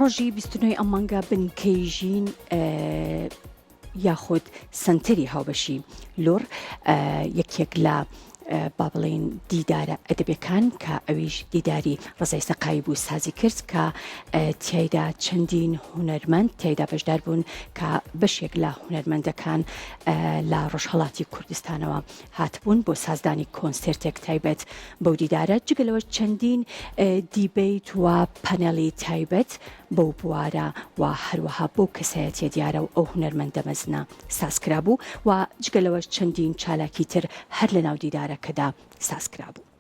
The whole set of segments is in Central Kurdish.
ڕۆژی 29 ئەم مانگە بنکەی ژین یاخود سەنتەری هاوبەشی لوڕ یەکێک لە با بڵێین دیدارە ئەدەبیەکان کە ئەویش دیداری ڕەزای سەقایی بوو سازی کرد کە تیایدا چەندین هونەرمەند تیایدا بەشدار بوون کە بەشێک لە هونەرمەندەکان لە ڕۆژهەڵاتی کوردستانەوە هاتبوون بۆ سازدانی کۆنسێرتێک تایبەت بەو دیدارە جگە لەوەش چەندین دیبەیت و پەنێڵی تایبەت بەو بوارە و هەروەها بەو کەسایەتیە دیارە و ئەو هونەرمەندە مەزنە سازکرابوو و جگە لەوەش چەندین چالاکی تر هەر لەناو دیدارەکەدا سازکرابوو.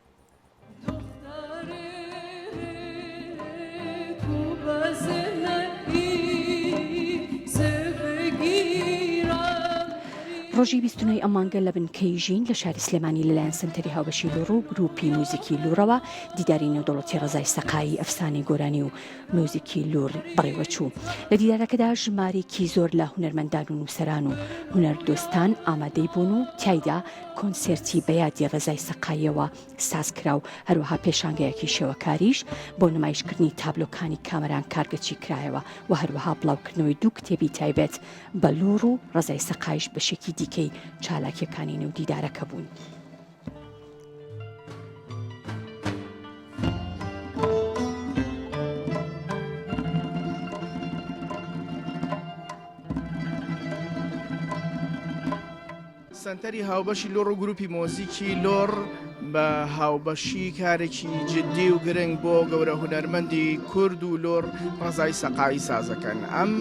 ڕۆژی 29 ئەم مانگە لە بنکەی ژین لە شاری سلێمانی لەلایەن سەنتەری هاوبەشی لوڕ و گروپی موزیکی لوڕەوە دیداری نێودەوڵەتی ڕەزای سەقایی ئەفسانەی گۆرانی و میوزیکی لوڕ بەڕێوەچوو. لە دیدارەکەدا ژمارەیەکی زۆر لە هونەرمەندان و نووسەران و هونەردۆستان ئامادەی بوون و تیایدا کۆنسێرتی بە یادی ڕەزای سەقاییەوە ساز کرا و هەروەها پێشانگەیەکی شێوەکاریش بۆ نمایشکردنی تابلۆکانی کامەران کارگەچی کرایەوە و هەروەها بڵاوکردنەوەی دوو کتێبی تایبەت بە لوڕ و ڕەزای سەقایش بەشێکی دیکەی چالاکییەکانی نێو دیدارەکە بوون. سەنتەری هاوبەشی لۆڕ و گروپی مۆزیکی لۆڕ بە هاوبەشی کارێکی جددی و گرنگ بۆ گەورە هونەرمەندی کورد و لۆڕ ڕەزای سەقایی سازەکەن ئەم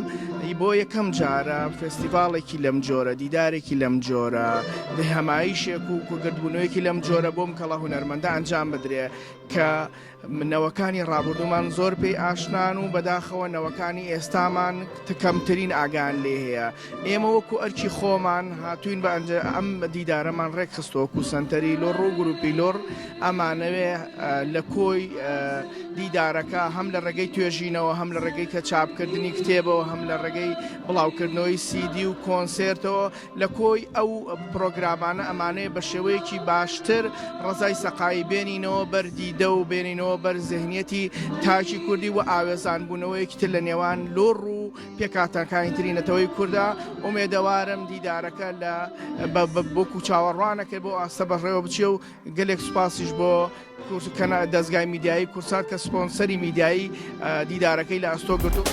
بۆ یەکەم جارە فێستیڤاڵێکی لەم جۆرە دیدارێکی لەم جۆرە هەمایشێک و کۆگردبوونەوەیەکی لەم جۆرە بۆم کەڵە هونەرمەندە ئەنجام بدرێ کە نەوەکانی ڕابردوومان زۆر پێی ئاشنان و بەداخەوە نەوەکانی ئێستامان کەمترین ئاگان لێ هەیە ئێمە وەکو ئەرکی خۆمان هاتوین بە ئەم دیدارەمان ڕێکخستووە وەکو سەنتەری لۆڕ و گروپی لۆڕ ئەمانەوێ لە کۆی دیدارەکە هەم لە ڕێگەی توێژینەوە هەم لە ڕێگەی کە چاپکردنی کتێبەوە هەم لە ڕێگەی بڵاوکردنەوەی سیدی و کۆنسێرتەوە لە کۆی ئەو پرۆگرامانە ئەمانەیە بە شێوەیەکی باشتر ڕەزای سەقایی بێنینەوە بەر دیدە و بێنینەوە بەر زهنیەتی تاکی کوردی و ئاوێزان بوونەوەیەکی تر لە نێوان لۆڕ و پێکهاتەکانی تری نەتەوەی کوردە ئومێدەوارم دیدارەکە لە وەکو چاوەڕوانەکە بۆ ئاستە بەڕێوە بچێ و گەلێک سوپاسیش بۆ دەزگای میدیایی کوردسات کە سپۆنسەری میدیایی دیدارەکەی لە ئەستۆ گرتو.